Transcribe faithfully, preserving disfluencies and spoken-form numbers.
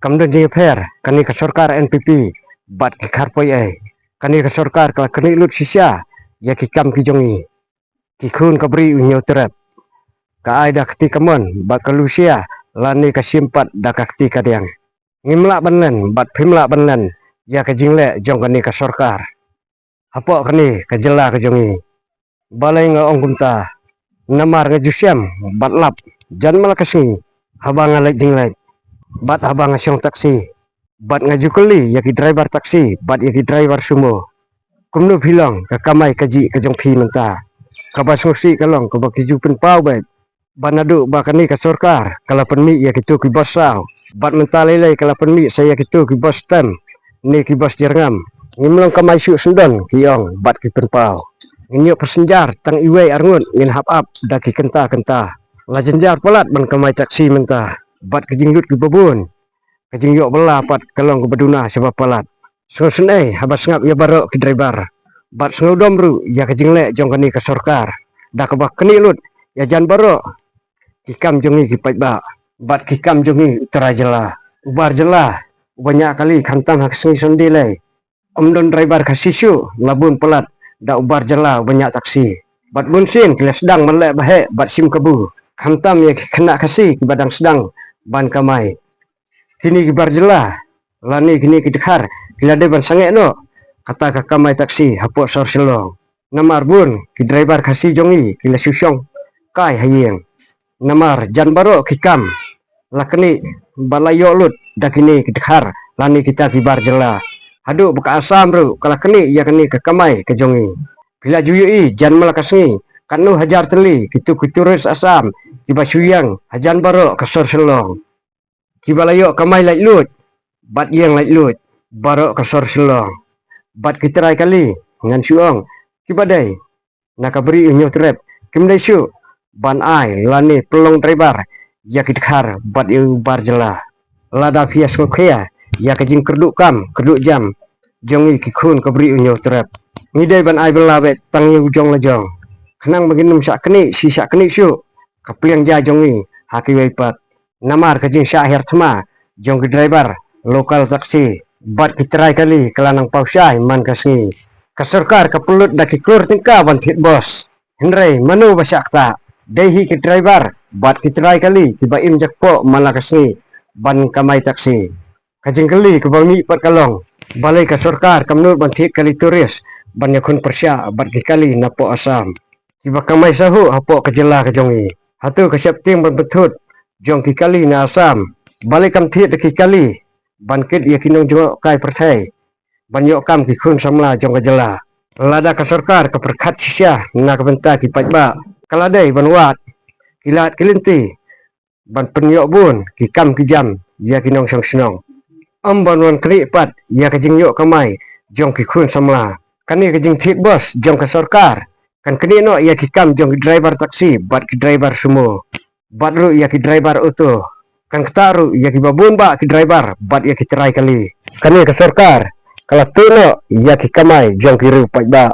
Kam don jingïapher kane ka sorkar N P P bad ki kharpoi ei. Kane ka sorkar ka la knieh lut shisha ïa ki kam ki jong ngi, ki khun ka Bri u Hynñiewtrep. Ka ai da ka kti kamon bad ka lusia lane ka shim pat da ka kti kadiang. Ngim lah ban len bad phim lah ban len ïa ka jingleh jong kane ka sorkar hapoh kane ka jylla ka jong ngi. Balei nga ong kumta? Namar nga ju shem bad lap jan ma la ka sngi, haba nga leit jingleit bad haba nga shong taxi, bad nga ju kylli ïa ki driver taxi bad ïa ki driver sumo, kumno phi long, ka kamai kajih ka jong phi mynta? Kaba sngewsih ka long kaba ki ju pynpaw beit ba naduh ba kane ka sorkar ka la pynmih ïa kito ki bos saw, bad mynta lei lei ka la pynmih sa ïa kito ki bos tem ne ki bos jyrngam, ngim long kamai shuh syndon, ki ong bad ki pynpaw. Ngin ïoh passenger tang iwei arngut, ngin hap ap da ki kynta kynta. La jynjar palat ban kamai taxi mynta bad ki jinglut kiba bun, ka jingïoh bylla pat ka long kaba duna shaba palat. Sngewsynei haba sngap ïa baroh ki driver bad sngewdom ruh ïa ka jingleh jong kane ka sorkar, da kaba knieh lut ïa jan baroh ki kam jong ngi ki paidbah bad ki kam jong ngi u trai jylla. U bar jylla uba ñiah kali khamtam ha ka sngi Sunday lei, ym don driver Khasi shuh, la bun palat da u bar jylla uba ñiah taxi. Bad bunsien ki la sdang ban leh ba heh bad shim kabu, khamtam ïa ki khynnah Khasi kiba dang sdang ban kamai. Kine ki bar jylla lane kine ki dkhar ki la dei ban sangeh noh kata ka kamai taxi hapoh sor Shillong. Namar bun ki driver Khasi jong ngi ki la shu shong kai ha ïing. Namar jan baroh ki kam la knieh bad la ïoh lut da kine ki dkhar lane kita ki bar jylla. Haduh ba ka Assam ruh ka la knieh ïa kane ka kamai ka jong ngi. Phi la ju ïohi jan ma la ka sngi katno hajar tylli kito ki tourist Assam kiba shu ïeng ha jan baroh ka sor Shillong, kiba la ïoh kamai laitluid bad ïeng laitluid baroh ka sor Shillong. Bad ki trai kali, ngan shu ong, kiba dei na ka Bri u Hynñiewtrep, kim dei shuh ban ai lane pynlong driver ïa ki dkhar bad ïa u bar jylla. Lada phi ïa sngewkhia ïa ka jingkyrduh kam kyrduh jam jong ngi ki khun ka Bri u Hynñiewtrep, ngi dei ban ai bylla beit tang ïa u jong la jong, khnang ba ngin ym shah knieh shi shah knieh shuh ka pliang ja jong ngi ha kiwei pat. Namar ka jingshah hiar thma jong ki driver local taxi bad ki trai kali ka la nang paw shai man ka sngi. Ka sorkar ka pynlut da ki klur tyngka ban thied bos, hynrei mano ba shah ktah? Dei hi ki driver bad ki trai kali kiba im jakpoh man la ka sngi ban kamai taxi. Ka jingkylli kaba mih pat ka long, balei ka sorkar kam nud ban thied kali tourist ban ïakhun pyrshah bad ki kali napoh Assam kiba kamai sahuh hapoh ka jylla ka jong ngi? Hato ka sheptieng ban pynthut jong ki kali na Assam, balei kam thied da ki kali ban kit ïa ki nongjngohkai pyrthei ban ïoh kam ki khun samla jong ka jylla? Lada ka sorkar ka pyrkhat shisha na ka bynta ki paidbah, ka la dei ban wad ki lad ki lynti ban pynïoh bun ki kam ki jam ïa ki nongshong shnong, ym ban wan knieh pat ïa ka jingïoh kamai jong ki khun samla. Kane ka jingthied bos jong ka sorkar kan knieh noh ïa ki kam jong ki driver taxi bad ki driver sumo, bad ruh ïa ki driver auto. Kan ktah ruh ïa kiba bun bah ki driver bad ïa ki trai kali. Kane ka sorkar ka la tuh noh ïa ki kamai jong ki riew paidbah.